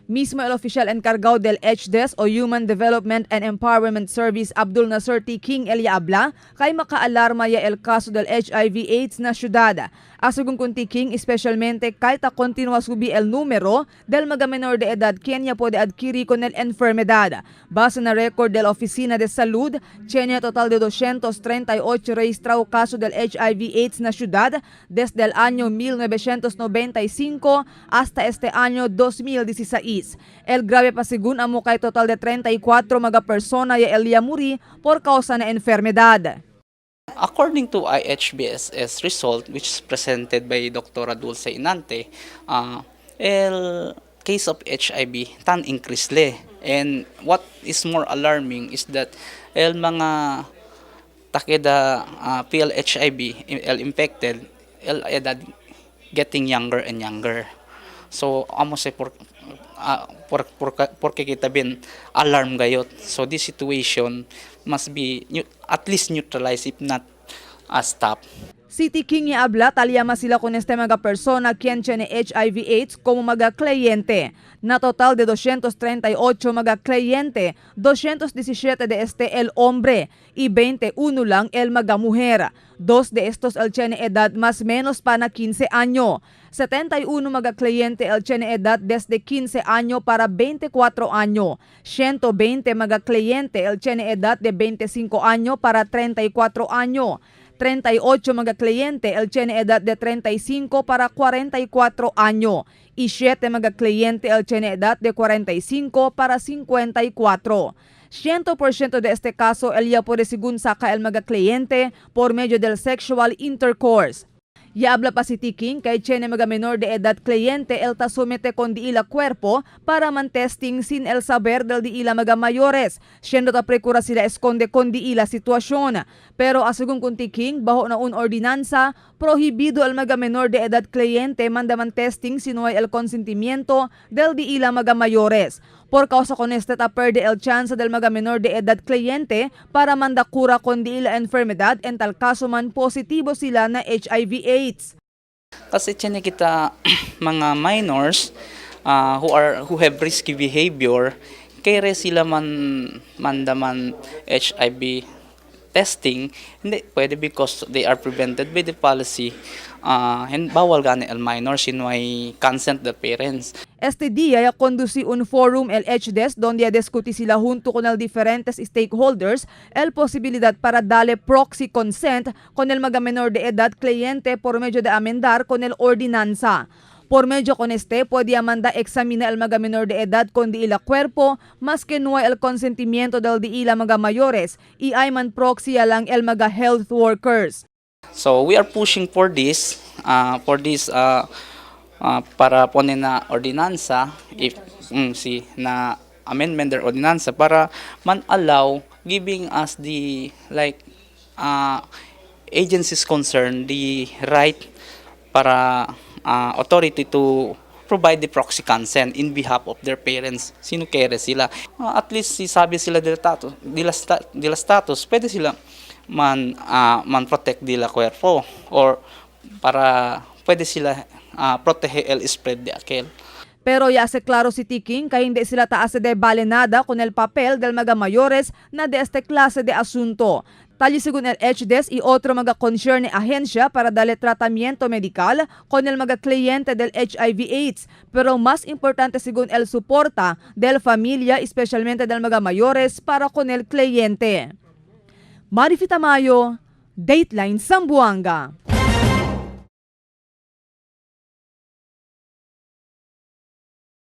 Mismo el oficial encargado del HDES o Human Development and Empowerment Service, Abdul Nasser T. King, el ya habla kay makaalarma ya el caso del HIV AIDS na syudad. Asegun con T. King, especialmente kay ta continua subi el número del mga menor de edad quien ya puede adquirir con el enfermedad. Base na record del Oficina de Salud, tiene total de 238 registrado caso del HIV AIDS na syudad desde el año 1995 hasta este año 2016. El grave pa según amo kay total de 34 mga persona ya el ya muri por causa na enfermedad. According to IHBSS result, which is presented by Dr. Dulce Inante, el case of HIV tan increase le. And what is more alarming is that el mga takeda PLHIV, el infected, el edad getting younger and younger. So amo se por porque kita bin alarm gayot. So this situation must be at least neutralized, if not stop. Si T. King ya habla talyama sila con este mga persona quien tiene HIV AIDS como mga cliente. Na total de 238 mga cliente, 217 de este el hombre y 21 lang el mga mujer. Dos de estos el tiene edad más menos pa na 15 año. 71 mga cliente el tiene edad desde 15 año para 24 año. 120 mga cliente el tiene edad de 25 año para 34 año. 38 mga kliyente el tiene edad de 35 para 44 año y 7 mga kliyente el tiene edad de 45 para 54. 100% de este caso el ya puede según saca el mga kliyente por medio del sexual intercourse. Ya habla pa si T. King kay tiene mga menor de edad kliyente el ta somete con di ila cuerpo para man testing sin el saber del di ila mga mayores, siendo ta precura sila esconde con di ila sitwasyon. Pero asegun con T. King, bajo na un ordinanza, prohibido el mga menor de edad kliyente manda man testing si no hay el consentimiento del di ila mga mayores. Por causa con este ta perde el chance del mga menor de edad kliyente para manda cura con di ila enfermedad en tal caso man positibo sila na HIV AIDS. Kasi tiyan kita mga minors who have risky behavior, kere sila man mandaman HIV testing, hindi pwede because they are prevented by the policy. And bawal gani el minor si no hay consent the parents. Este día ya conducí un forum el HDES donde ya discutí sila junto con el diferentes stakeholders el posibilidad para darle proxy consent con el mga menor de edad cliente por medio de amendar con el ordinanza. Por medio con este, puede manda examina el mga menor de edad con di ila cuerpo, más que no hay el consentimiento del di ila mga mayores, y hay man proxy lang el mga health workers. So we are pushing for this para pone na ordinansa if si na amendment their ordinansa para man allow giving us the like agencies concerned the right para authority to provide the proxy consent in behalf of their parents. Sino kere sila. At least si sabi sila dila status, pwede sila man protect dila cuerpo or para pwede sila proteger el spread de aquel. Pero ya se claro si T. King kay hindi sila taas de vale nada con el papel del mga mayores na de este clase de asunto. Tali según el HDES y otro mga concerne agencia para darle tratamiento medical con el mga cliente del HIV AIDS. Pero más importante según el soporta del familia, especialmente del mga mayores para con el cliente. Marifi Tamayo, Dateline Zamboanga.